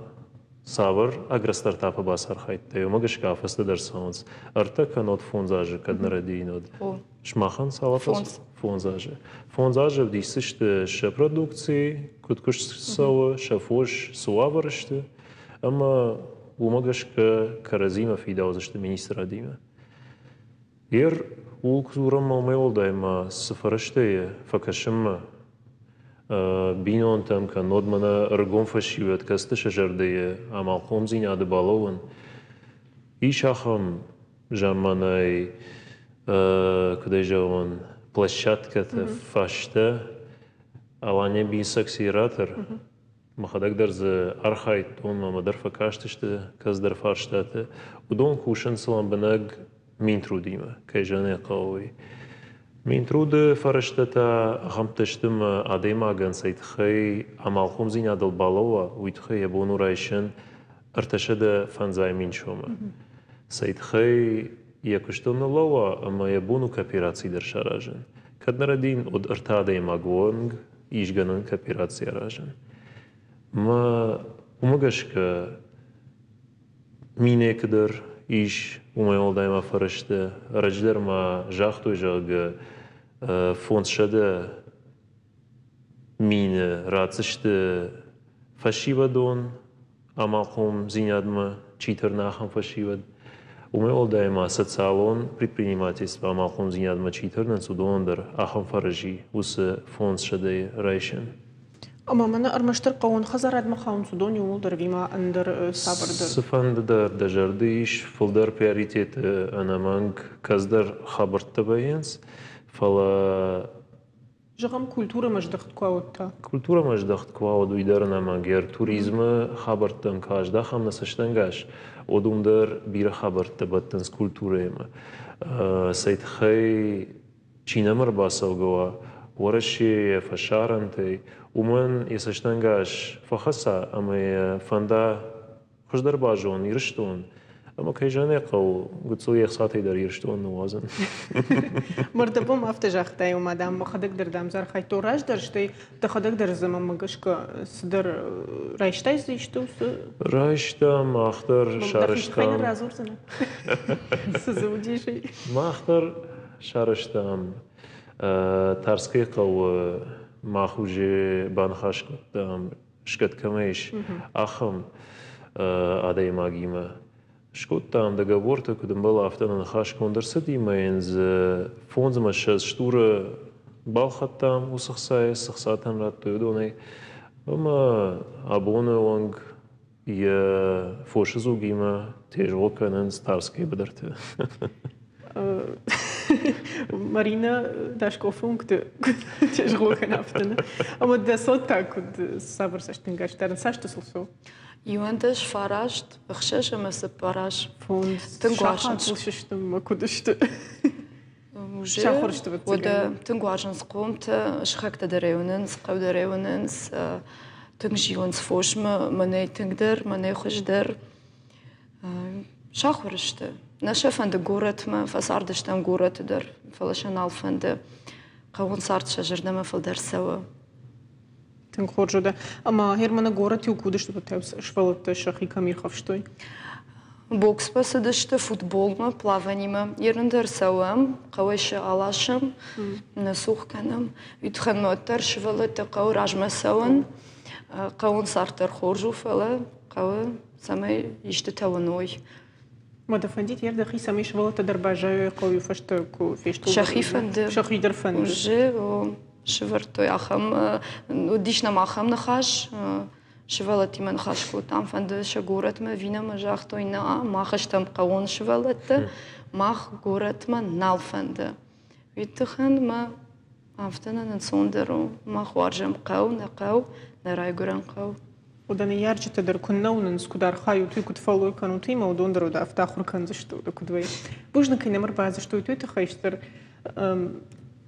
цавӕр агростартапы бацархайдтай, уымӕ гӕсгӕ афӕдзтӕ дӕр цӕуынц. Ӕртӕ кӕнӕ фондз азы кӕд нӕ рӕдийын уӕд. Сымахӕн цал афӕдз? Фондз азы. Фондз азы ӕвдисдзысты сӕ продукци, куыд куыст цӕуы, сӕ фос цы уавӕры сты, ӕмӕ уымӕ гӕсгӕ кӕрӕдзимӕ фидаудзысты министрадимӕ. Ер ууыл куы дзурӕм, уымӕй уӕлдай ма цы фӕрӕзтӕй фӕкӕсынмӕ бинонтӕм, кӕннод мӕнӕ ӕрыгон фӕсивӕд кӕцыты сӕ зӕрдӕйы амалхъомдзинады балӕууын, ис ахӕм замманай, куыд ӕй зӕгъон, площадкӕты фӕстӕ Алания бизнес-акселератор. Мӕхӕдӕг дӕр дзы архайдтон, мӕмӕ дӕр фӕкастысты кӕцыдӕр фарстаты. Уыдон кусынц лӕмбынӕг Минтрудимӕ, кӕй зӕгъын ӕй хъӕуы, уый. Минтруды фӕрӕзтӕ та ахӕмтӕ сты ӕмӕ адӕймагӕн цӕй тыххӕй амалхъомдзинадыл балӕууа, уый тыххӕй йӕ бон у райсын 350 мин сомы. Цӕй тыххӕй йӕ куыстыл ныллӕууа ӕмӕ йӕ бон у коопераци дӕр саразын. Кӕд нӕ рӕдийын, уӕд ӕртӕ адӕймаг онг ис гӕнӕн коопераци аразын. Мӕ уымӕ гӕсгӕ Минекы дӕр ис уымӕй уӕлдай ма фӕрӕзтӕ. Ӕрӕджы дӕр ма загътой, зӕгъгӕ, 500 мины ратдзысты фӕсивӕдон амалхъомдзинадмӕ, чи тырны, ахӕм фӕсивӕд. Уымӕй уӕлдай ма социалон предпринимательство амалхъомдзинадмӕ чи тырнынц, уыдонӕн дӕр ахӕм фӕрӕз и уыцы 500-ӕй райсӕн. Ӕмӕ мӕнӕ ӕрмӕстдӕр хъӕууон хӕдзарадмӕ хауынц уыдон иууылдӕр ӕви ма ӕндӕр цавӕрдӕр? Цыфӕнды дӕр дӕ зӕрды ис, фылдӕр приоритеты ӕнӕмӕнг кӕцыдӕр хабӕрттӕ вӕййынц, фӕлӕ Зӕгъӕм, культурӕмӕ здӕхт куы уа, уӕд та? Культурӕмӕ здӕхт куы уа, уӕд уый дӕр ӕнӕмӕнг. Йӕ туризмы хабӕрттӕм куы аздӕхӕм нӕ цӕстӕнгас, уӕд уым дӕр бирӕ хабӕрттӕ бӕттынц культурӕимӕ. Цӕй тыххӕй чи нӕм ӕрбацӕугӕ уа Уӕрӕсейӕ, фӕсарӕнтӕй, уымӕн йӕ цӕстӕнгас фӕхӕца ӕмӕ йӕ фӕнда хуыздӕр базон Ирыстон, ӕмӕ кӕй зӕгъын ӕй хъӕуы, гыццыл йе хцатӕй дӕр Ирыстон ныууадзын. Мӕрдӕбом афтӕ загътай, ома, дам, мӕхӕдӕг дӕр, дам, дзы архайдтон раздӕр, стӕй дӕхӕдӕг дӕр дзы мӕнмӕ гӕсгӕ цыдӕр райстай дзы исты уыцы? Райстам, мах дӕр сарӕзтам. Дӕхи радзурдзынӕ? Цы дзы уыдис? Мах дӕр сарӕзтам. Тарскӕйы хъӕуы мах уже баныхас кодтам, скъӕт кӕмӕ ис, ахӕм адӕймагимӕ. Скодтам договортӕ, куыд ӕмбӕлы, афтӕ нӕ ныхасгонд ӕрцыди ӕмӕ йын дзы 25 стуры балхӕдтам уыцы хцайӕ, цы хцатӕн радтой, уыдонӕй. Ӕмӕ абоны онг йӕ фосы дзугимӕ тезгъо кӕнынц Тарскӕйы быдырты. Марина Дашкофы уынгты тезгъо кӕны афтӕ нӕ? Ӕмӕ дӕ цот та куыд цавӕр цӕстӕнгас дарынц? Цас сыл цӕуы? 11, 9, 6 ӕмӕ 4 аз. Фондз. Тынг уарзынц. Сахатыл сыстынмӕ куыд сты? Уже Сахуыр сты уӕдӕ тынг уарзынц хъомтӕ, сыхӕгтӕ дӕр ӕй уынынц, хъӕу дӕр ӕй уынынц, тынг зилынц фосмӕ, мӕнӕй тынгдӕр, мӕнӕй хуыздӕр. Сахуыр сты. Нӕ сӕ фӕнды горӕтмӕ, фӕцардыстӕм горӕты дӕр, фӕлӕ сӕ нал фӕнды. Хъӕуон цард сӕ зӕрдӕмӕ фылдӕр цӕуы. Тынг хорз уыд. Ӕмӕ Германы горӕт-иу куы уыдысты, уӕд сывӕллӕттӕ сӕхи кӕм ирхӕфстой? Боксмӕ цыдысты, футболмӕ, плаванимӕ. Ерын дӕр цӕуӕм, хъӕуӕй сӕ аласӕм, нӕ цух кӕнӕм. Уый уӕддӕр сывӕллӕттӕ хъӕуы размӕ цӕуын. Хъӕуон цард дӕр хорз у, фӕлӕ хъӕуы, цӕмӕй истытӕ уыной. Ма дӕ фӕндид, йе дӕхи цӕмӕй сывӕллӕттӕ дӕр баззайой хъӕуы фӕстӕ куы фестой? Сӕхи фӕнды. Сӕхи дӕр фӕнды. Уже сывӕрдтой ахӕм, уыдис нӕм ахӕм ныхас, сывӕллӕттимӕ ныхас кодтам, фӕнды сӕ горӕтмӕ ӕви нӕ, ӕмӕ загътой, нӕ, мах стӕм хъӕуон сывӕллӕттӕ, мах горӕтмӕ нал фӕнды. Уый тыххӕн мӕ афтӕ нын ӕнцондӕр у. Мах уарзӕм хъӕу, нӕ хъӕу, нӕ райгуырӕн хъӕу. Уыдон ныййарджытӕ дӕр куыннӕ уынынц, куыд архайут, уый, куыд фӕллой кӕнут, уый, ӕмӕ уыдон дӕр уӕд афтӕ ахуыр кӕндзысты, уыдон куыд вӕййы. Бузныг, кӕй нӕм ӕрбадзырдтой, уый тыххӕй стыр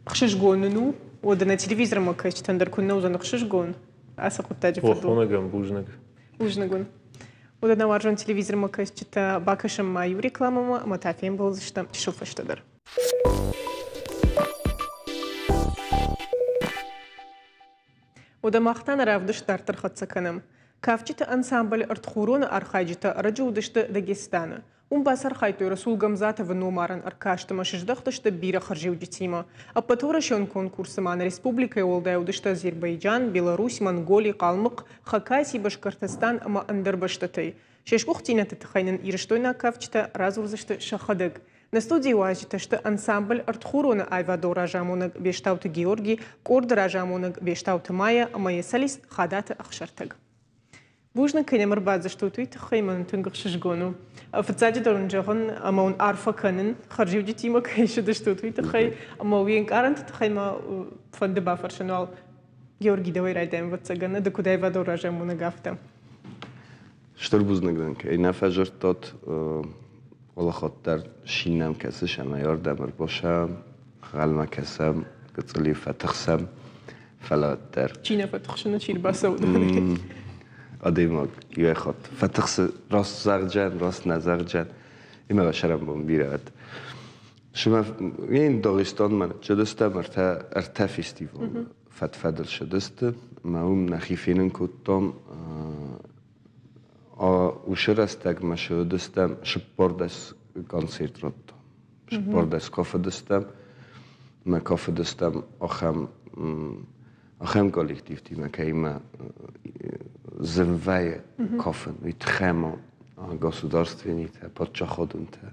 ӕхсызгон нын у. Уӕдӕ нӕ телевизормӕ кӕсджытӕн дӕр куыннӕ уыдзӕн ӕхсызгон ацы хъуыддаджы фӕдыл. Хонӕгӕн бузныг. Бузныг уын. Уӕдӕ нӕ уарзон телевизормӕ кӕсджытӕ бакӕсӕм ма иу рекламӕмӕ ӕмӕ та фембӕлдзыстӕм чысыл фӕстӕдӕр. Уӕдӕ мах та нӕ равдыст дарддӕр хӕццӕ кӕнӕм. Кафджыты ансамбль «Ӕртхурон-ы» архайджытӕ ӕрӕджы уыдысты Дагестаны. Уым бацархайдтой Расул Гамзатовы номарӕн ӕркаст ӕмӕ сыздӕхтысты бирӕ хӕрзиуджытимӕ. Ӕппӕтуӕрӕсеон конкурсы ма нӕ республикӕйы уӕлдай уыдысты Азербайджан, Беларусь, Монголи, Хъалмыхъ, Хакаси, Башкортостан ӕмӕ ӕндӕр бӕстӕтӕй. Се сгуыхтдзинӕдты тыххӕй нын ирыстойнаг кафджытӕ радзурдзысты сӕхӕдӕг. Нӕ студийы уазджытӕ сты ансамбль «Ӕртхурон-ы» аивадон разамонӕг Бестауты Георги, къорды разамонӕг Бестауты Майя ӕмӕ йӕ солист Хадаты Ӕхсӕртӕг. Бузныг, кӕй нӕм ӕрбадзырдтут, уый тыххӕй мӕн тынг ӕхсызгон у. Фыццаджыдӕр уын зӕгъын ӕмӕ уын арфӕ кӕнын, хӕрзиуджытимӕ кӕй ссыдыстут, уый тыххӕй ӕмӕ уе нкъарӕнты тыххӕй мӕ фӕнды бафӕрсын уал. Георги, дӕуӕй райдайӕм, ӕвӕццӕгӕн, ды куыд аивадон разамонӕг, афтӕ. Стыр бузныг дын, кӕй нӕ фӕзырдтат. Алыхатт дӕр шиннӕм кӕсыс ӕмӕ ардӕм ӕрбасӕм, ӕнхъӕлмӕ кӕсӕм, гыццыл-иу фӕтыхсӕм, фӕлӕ уӕддӕр. Чи нӕ фӕтыхсы, чи рбацӕуы. Адӕймаг иуӕй хатт фӕтыхсы, раст зӕгъджан, раст нӕ зӕгъджан. Имӕ сӕрӕнбон бирӕ уӕд. Сымӕ Дагъистанмӕ цыдыстӕм ӕртӕ фестивалы фӕд-фӕдыл цыдысты, ӕмӕ уым нӕхи фенын кодтам. Уыцы рӕстӕгмӕ сыдыстӕм 14 концерт радтам. 14 кафыдыстӕм. Мӕ кафыдыстӕм ахӕм ахӕм коллективтимӕ, кӕимӕ зын вӕййы кафын, уый тыххӕй ма государственнийтӕ, паддзахадонтӕ.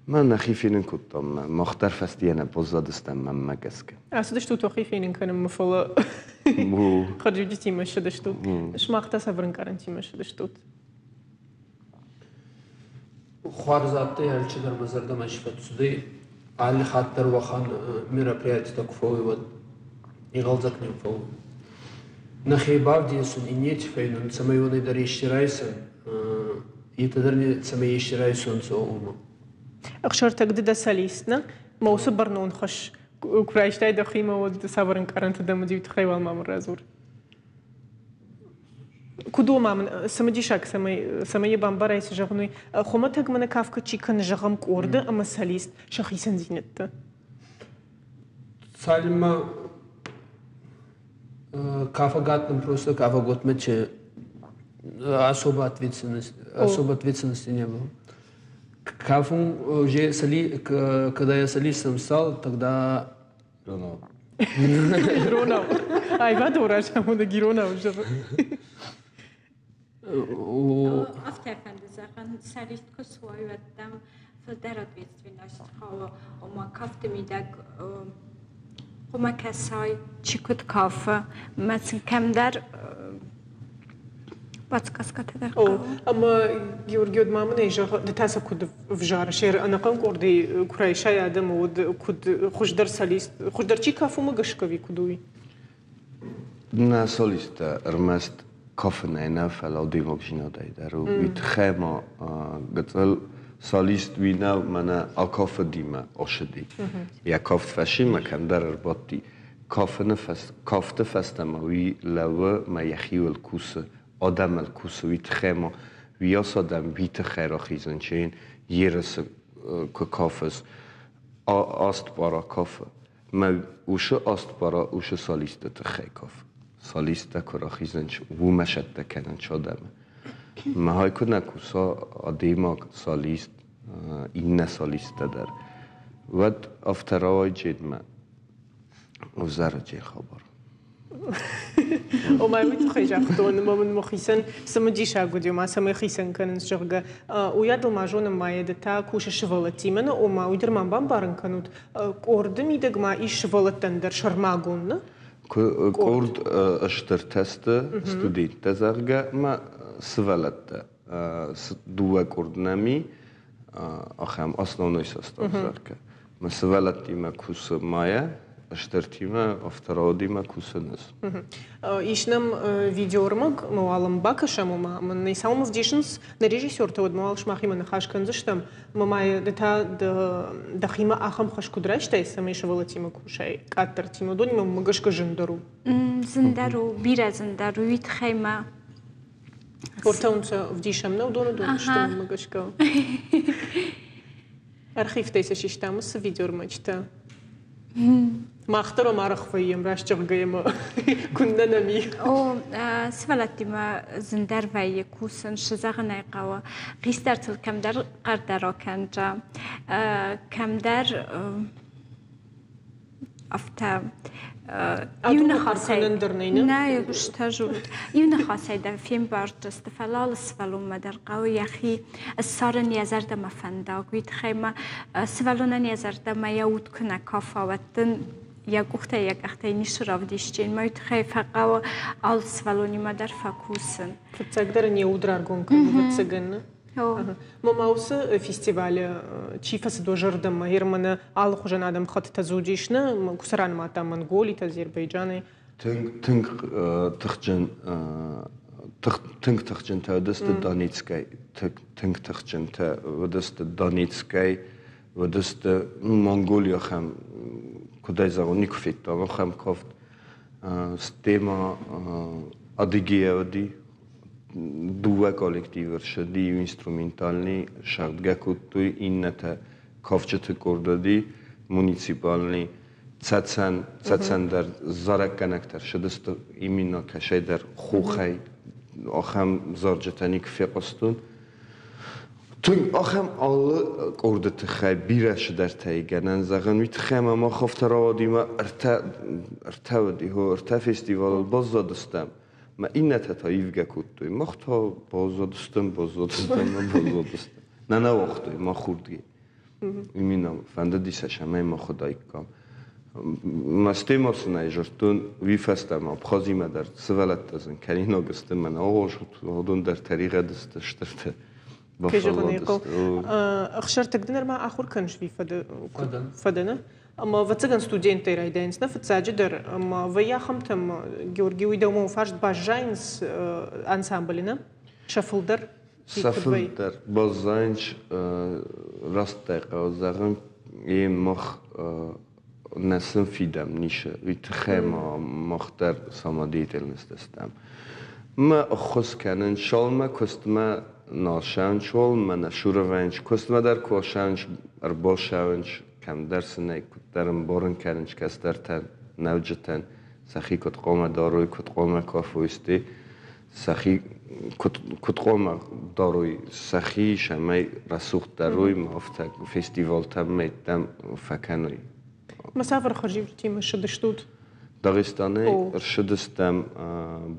Мӕ нӕхи фенын кодтам, мах дӕр фӕстийӕ нӕ баззадыстӕм мӕнмӕ гӕсгӕ. Ацыдыстут уӕхи фенын кӕнынмӕ, фӕлӕ. Хӕрзиуджытимӕ ссыдыстут. Сымах та цавӕр ӕнкъарӕнтимӕ ссыдыстут? Хуарз адтӕй алчидӕр мӕ зӕрдӕмӕ исфӕццудӕй. Алли хатт дӕр уӕхӕн мероприятитӕ ку фӕууй, уӕд игъӕлдзӕг нин фӕууй. Нӕхе бавдесун, иннети фӕйнун, цӕмӕй уонӕй дӕр ести райсӕн, етӕ дӕр цӕмӕй ести райсонцӕ, уомӕ. Ӕхсӕртӕг ды дӕ солист, нӕ? Мӕ уыцы бӕрнон хӕс куы райстай дӕхимӕ, уӕд цавӕр ӕнкъарӕнтӕ дӕм уыди, уый тыххӕй уал ма мын радзур. Куыд у ма мын цымыдисаг, цӕмӕй йӕ бамбарай, цы зӕгъын, уый. Хуымӕтӕг мӕнӕ кафгӕ чи кӕны, зӕгъӕм, къорды ӕмӕ солист сӕ хицӕндзинӕдтӕ. Цалынмӕ кафӕгатным просто кафӕготмӕ че особо ответственности, особо ответственности не было. Кафун уже соли, когда я солистом стал, тогда Иронау. Иронау. Аивады разамонӕг иронау зӕгъы. Афтӕ фӕнды зӕгъын, солист куы суай, уӕд дӕм фылдӕр ответственность хъӕуы, ома кафты мидӕг хъуамӕ кӕсай, чи куыд кафы, мӕ сын кӕмдӕр подсказкӕтӕ дӕр хъӕуы. Ӕмӕ Георги, уӕд ма мын ӕй зӕгъ, ды та сӕ куыд ӕвзарыс? Ӕнӕхъӕн къордӕй куы райсай адӕмы, уӕд куыд хуыздӕр солист, хуыздӕр чи кафы, уымӕ гӕсгӕ ӕви куыд уый? Нӕ солисттӕ ӕрмӕст кафынӕй нӕ, фӕлӕ удивогдзинадӕй дӕр у. Уый тыххӕй ма гыццыл солист уый нӕу, мӕнӕ акафыди мӕ осыди. Йӕ кафт фӕсимӕ кӕмдӕр ӕрбадти. Кафыны кафты фӕстӕ ма уый лӕууы мӕ йӕхиуыл кусы, адӕмыл кусы, уый тыххӕй ма уыйас адӕм уый тыххӕй рахизын чи ерысы куы кафыс, аст пъара кафы. Мӕ усы аст пъара усы солисты тыххӕй кафы. Солисттӕ куы рахизынц, уымӕ сӕттӕ кӕнынц адӕмы. Мӕ хай куы нӕ куса адӕймаг солист, иннӕ солисттӕ дӕр, уӕд афтӕ рауайджедмӕ ӕвзӕрыджы хабар. Ома уый тыххӕй загътон, ӕмӕ мын мӕхицӕн цымыдисаг уыди, ома цӕмӕй хицӕн кӕнынц, зӕгъгӕ. Уыйадыл ма зонын ма ды та кусы сывӕллӕттимӕ, нӕ, ома уый дӕр ма бамбарын кӕнут, къорды мидӕг ма ис сывӕллӕттӕн дӕр сӕрмагонд, нӕ? Къорд стыртӕ сты, студенттӕ, зӕгъгӕ, ма сывӕллӕттӕ. Дыууӕ къорд нӕм и, ахӕм основной состав, зӕгъгӕ. Мӕ сывӕллӕттимӕ кусы Майя, стыртимӕ, автородимӕ кусынц. Ис нӕм видеоӕрмӕг, мы уал ӕм бакӕсӕм, ома мын нӕ цалынмӕ вдисынц нӕ режиссертӕ, уӕдмӕ уал сымахимӕ ныхас кӕндзыстӕм. Ӕмӕ ма ды та дӕхимӕ ахӕм хӕс куыд райстай, цӕмӕй сывӕллӕттимӕ кусай, къаддӕртимӕ, уыдонимӕ мӕ гӕсгӕ зындӕр у. Зындӕр у, бирӕ зындӕр у, уый тыххӕй мӕ Ортӕунцӕ вдисӕм нӕ уыдоны дон сты, мӕ гӕсгӕ. Архивтӕй сӕ систам уыцы видеоӕрмӕджытӕ. Мах дӕр ӕм арӕх вӕййӕм, раст зӕгъгӕйӕ ма куыннӕ нӕм и. О, сывӕллӕттимӕ зындӕр вӕййы кусын, цы зӕгъын ӕй хъӕуы. Хистӕртыл кӕмдӕр хъӕрдӕр акӕнджа, кӕмдӕр афтӕ иу ныхасӕй нӕ стӕжут иу ныхасӕй дӕр фембӕрдзысты, фӕлӕ алы сывӕллонмӕ дӕр хъӕуы йӕхи ссарын йӕ зӕрдӕмӕ фӕндаг. Уый тыххӕй ма сывӕллонӕн йӕ зӕрдӕмӕ йӕ уд куы нӕ кафа, уӕд дын йӕ къухтӕй йӕ къӕхтӕй ницы равдисджын. Уый тыххӕй фӕхъӕуы алы сывӕллонимӕ дӕр фӕкусын. Фыццагдӕр ын йӕ уд раргом кӕнын, ӕвӕццӕгӕн. Мама уыцы фестивалы чи фӕцыд уӕ зӕрдӕмӕ? Ерманы алыхуызӕн адӕмыхӕттытӕ дзы уыдис, нӕ? Куы сӕ ранымадтам Монголитӕ, Азербайджанӕй. Тынг, тынг тыхджын, тынг тыхджынтӕ уыдысты Донецкӕй, тынг тыхджынтӕ уыдысты Донецкӕй, уыдысты Монголийы ахӕм, куыд ӕй зӕгъон, никуы федтам ахӕм кафт. Стӕй ма Адыгея уыди, дыууӕ коллективы рсыди, иу инструментальный сӕгъдгӕ кодтой, иннӕтӕ кафджыты къорд уыди, муниципальный, Цӕцӕн, Цӕцӕн дӕр зарӕггӕнӕг дӕр сыдысты именно кӕсӕйдӕр хохӕй ахӕм зарджытӕ никуы фехъуыстон. Тынг ахӕм алы къорды тыххӕй бирӕ цыдӕртӕ и гӕнӕн зӕгъӕн, уый тыххӕй ӕмӕ мах афтӕ рауадимӕ ӕртӕ уыди, ӕртӕ фестивалыл баззадыстӕм. Мӕ иннӕтӕ та ивгӕ кодтой. Мах та баззадыстӕм, баззадыстӕм ӕмӕ баззадыстӕм. Нӕ нӕ уагътой, мах хурдги. Именно фӕндыди сӕ, цӕмӕй мах уыдаиккам. Мӕсте ма сын ӕй зӕгътон, уый фӕстӕ ма Абхазимӕ дӕр сывӕллӕттӕ сын кӕнинаг сты, мӕнӕ уыдон дӕр тӕригъӕд сты стырты. Кӕй зӕгъын ӕй хъӕуы, Ӕхсӕртӕг ды нырма ахуыр кӕныс ӕви фӕдӕ, нӕ? Ӕмӕ, ӕвӕццӕгӕн, студенттӕй райдайынц, нӕ фыццаджыдӕр, ӕмӕ вӕййы ахӕмтӕ, ӕмӕ Георги, уый дӕумӕ фарст баззайынц ансамблы, нӕ? Сӕ фылдӕр? Сӕ фылдӕр баззайынц, растдӕр хъӕуы зӕгъын, е мах нӕ сын фидӕм ницы, уый тыххӕй ма мах дӕр самодеятельность стӕм. Мӕ ӕххуыс кӕнын цалынмӕ куыстмӕ насӕнч, уалынмӕ нӕ суровӕнч, куыстмӕ дӕр косӕнч, ӕрбацӕуынч, кӕмдӕр сын ӕй куыддӕр ӕмбарын кӕнынч кӕстӕртӕн, нӕуджытӕн, сӕхи куыд хъуамӕ дарой, куыд хъуамӕ кафой, сты сӕхи куыд хъуамӕ дарой сӕхи, цӕмӕй рӕсугъд дарой, ма афтӕ фестивалтӕм мӕйттӕм фӕкӕной. Ма цавӕр хӕрзиуджытимӕ ссыдыстут? Дагъистанӕй ӕрсыдыстӕм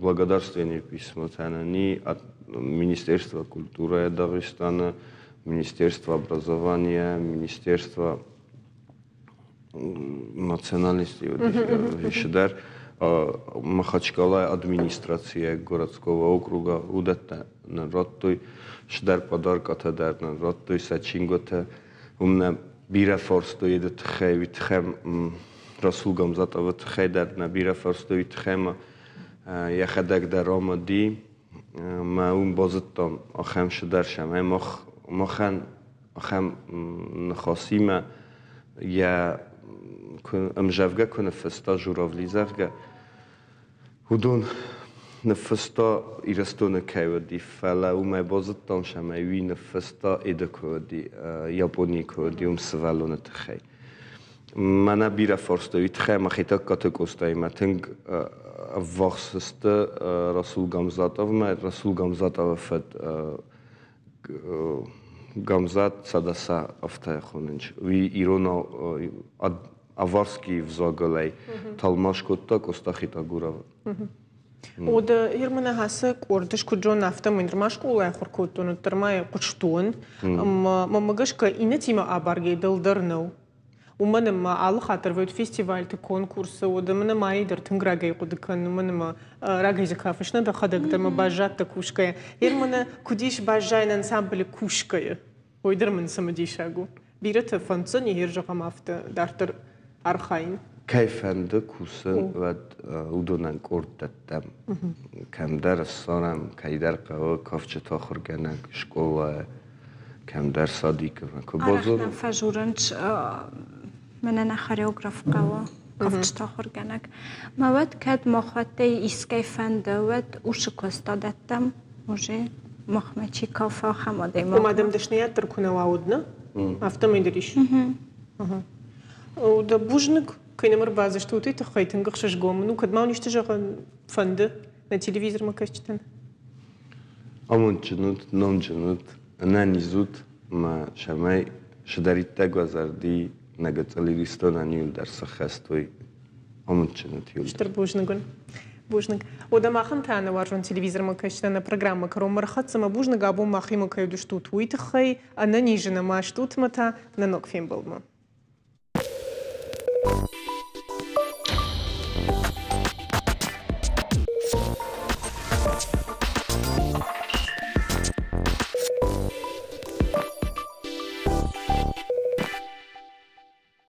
благодарственные письмотӕ нӕ от Министерства культуры Дагъистана, Министерства образования, Министерства национальности дӕр Махачкалайы администрацийӕ городского округа уыдӕттӕ нын радтой, цыдӕр подаркатӕ дӕр нын радтой, сӕ чингуытӕ. Уым нӕ бирӕ фарстой еды тыххӕй, уый тыххӕй Расул Гамзатовы тыххӕй дӕр нӕ бирӕ фарстой, уый тыххӕй ма йӕхӕдӕг дӕр амыди. Мӕ уым базыдтам ахӕм цыдӕр сӕм. Мах, махӕн ахӕм ныхасимӕ йӕ ӕмзӕвгӕ куы ныффыста Журавли, зӕгъгӕ, уыдон ныффыста Ирыстоны кӕй уыди, фӕлӕ уымӕй базыдтам, цӕмӕй уый ныффыста Эды куы уыди, Японийы куы уыди, уым сывӕллоны тыххӕй. Мӕнӕ бирӕ фарстой уый тыххӕй ӕмӕ Хетӕгкаты Къостаимӕ тынг ӕввахс сты Расул Гамзатовмӕ. Расул Гамзатовы фыд Гамзат Садаса афтӕ хонынц. Уый иронау аварский взагылӕй тӕлмац кодта Къоста Хетагуровы. Уӕдӕ Ермана ацы къорды куыд зонын, афтӕмӕй нырма скъолайы ахуыр кодтон, уӕддӕр ма хъуыстон. Ӕмӕ мӕнмӕ гӕсгӕ иннӕтимӕ абаргӕйӕ дӕлдӕр нӕу. Уымӕн ӕмӕ алы хатт дӕр вӕййы фестивальты, конкурсы, уӕдӕ мын ӕмӕ дӕр тынг рагӕй хъуыды кӕнын, уымӕн ӕмӕ рагӕй дзы кафыс нӕ дӕхӕдӕг дӕр мӕ баззадтӕ кусгӕйӕ. Ермана, куыд ис баззайын ансамблы кусгӕйӕ? Уый дӕр мын цымыдисаг у. Бирӕтӕ фӕнддзӕни, йе зӕгъӕм, афтӕ дарддӕр архайын. Кӕй фӕнды кусын, уӕд уыдонӕн къорд дӕттӕм. Кӕмдӕр ссарӕм, кӕйдӕр хъӕуы кафджыты ахуыргӕнӕг скъолайы, кӕмдӕр садикы. Куы базонӕм. Фӕзурынц, мӕнӕ нӕ хореограф хъӕуы, кафджыты ахуыргӕнӕг. Мӕ уӕд кӕд махуӕттӕй искӕй фӕнды, уӕд усы куыст адӕттӕм. Уже махмӕ чи кафы, ахӕм адӕймаг. Ома дӕм дӕсныйад дӕр куы нӕ уа, уӕд нӕ? Афтӕмӕй дӕр ис. Дӕ бузныг, кӕй нӕм ӕрбадзыстут, уый тыххӕй тынг ӕхсызгон мын у. Кӕд ма уын исты зӕгъын фӕнды нӕ телевизормӕ кӕсджытӕн? Амондджын ут, номджын ут, ӕнӕниз ут ӕмӕ цӕмӕй цыдӕриддӕр уӕ зӕрди нӕ гыццыл Иристонӕн иуылдӕр сӕххӕст уой. Амондджын ут иуылдӕр. Стыр бузныг уын. Бузныг. Уӕдӕ махӕн та нӕ уарзон телевизормӕ кӕсджытӕ нӕ программӕ кӕронмӕ ӕрхӕццӕ ӕмӕ бузныг абон махимӕ кӕй уыдыстут, уый тыххӕй. Ӕнӕнизы нӕ ма стут ӕмӕ та нӕ ног фембӕлдмӕ.